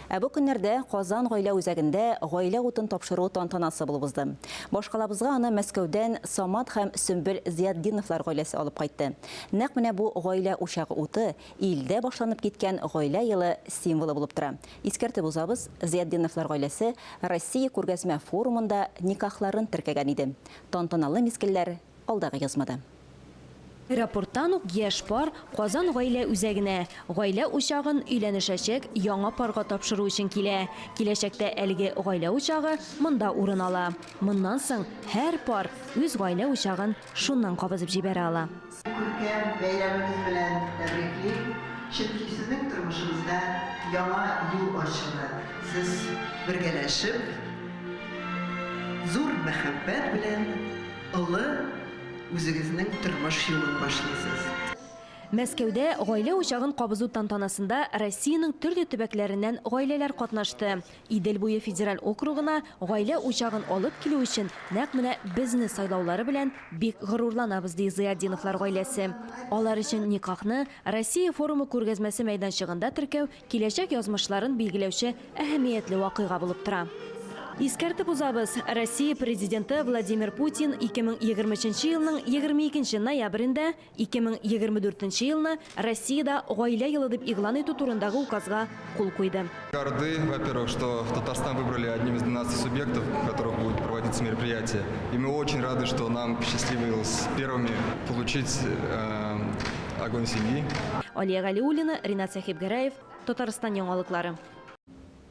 Ә бу көннәрдә Казан гаилә үзәгендә гаилә утын тапшыру тантанасы булып узды. Башкалабызга аны Мәскәүдән Самат һәм Сөмбел Зыятдиновлар гаиләсе алып кайтты. Нәкъ менә бу гаилә учагы уты илдә башланып киткән Гаилә елы символы булып тора. Искәртеп узабыз, Зыятдиновлар гаиләсе Россия күргәзмә форумында никахларын теркәгән иде. Тантаналы мизгелләр алдагы язмада. Аэропорттан ук яшь пар Казан гаилә үзәгенә, гаилә учагын өйләнешәчәк яңа парга тапшыру өчен килә. Киләчәктә әлеге гаилә учагы монда урын ала. Моннан соң һәр пар үз гаилә учагын шуннан кабызып җибәрә ала. Күркәм бәйрәмегез белән тәбриклим, чөнки сезнең тормышыгызда яңа юл ачылды. Сез бергәләшеп, зур мәхәббәт белән олы үзегезнең тормыш юлын башлыйсыз. Мәскәүдә гаилә учагын кабызу тантанасында Россиянең төрле төбәкләреннән гаиләләр катнашты. Идел буе федераль округына гаилә учагын алып килү өчен нәкъ менә безне сайлаулары белән бик горурланабыз, ди Зыятдиновлар гаиләсе. Алар өчен никахны Россия форумы күргәзмәсе мәйданчыгында теркәү киләчәк язмышларын билгеләүче әһәмиятле вакыйга булып тора. Искәртеп узабыз, Россия Президенты Владимир Путин 2023 елның 22 ноябрендә 2024 елны Россиядә Гаилә елы дип игълан итү турындагы указга кул куйды. Горды, во-первых, что Татарстан выбрали одним из 12 субъектов, в которых будет проводиться мероприятие. И мы очень рады, что нам посчастливилось первыми получить э, огонь семьи. Алия Галиуллина, Ринат Сәхибгәрәев, Татарстан яңалыклары.